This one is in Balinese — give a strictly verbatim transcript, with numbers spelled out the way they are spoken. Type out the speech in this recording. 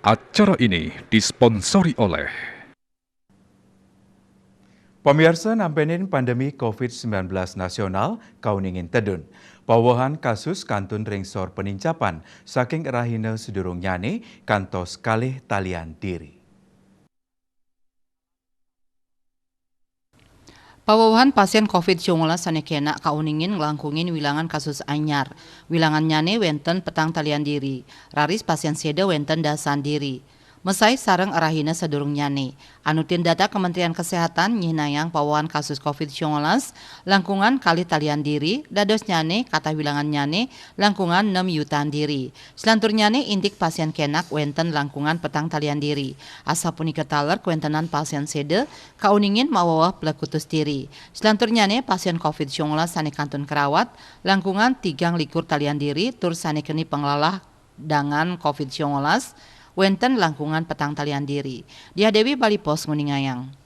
Acara ini disponsori oleh. Pamiarsa, nampenin pandemi covid sembilan belas nasional kauningin tedun. Pawewehan kasus kantun ring sor penincapan saking rahina sedurungnyane kantos kalih talian diri. Pawewehan pasien covid sembilan belas sane kenak kauningin nglangkungin wilangan kasus anyar. Wilangannyane wenten petang talian diri. Raris pasien seda wenten dasan diri. Mesai sareng rahina sadurungnyane. Anutin data Kementerian Kesehatan nyihnayang pawewehan kasus covid sembilan belas langkungan kalih talian diri, dadosnyane katah wilangannyane langkungan nem yutan diri. Selanturnyane indik pasien kenak wenten langkungan petang talian diri. Asapunika taler kawentenan pasien seda kauningin maweweh plekutus diri. Selanturnyane pasien covid sembilan belas sane kantun kerawat langkungan tigang likur talian diri tur sane keni panglalah dangan covid sembilan belas wenten langkungan petang talian diri. Diah Dewi, Bali Post, nguningayang.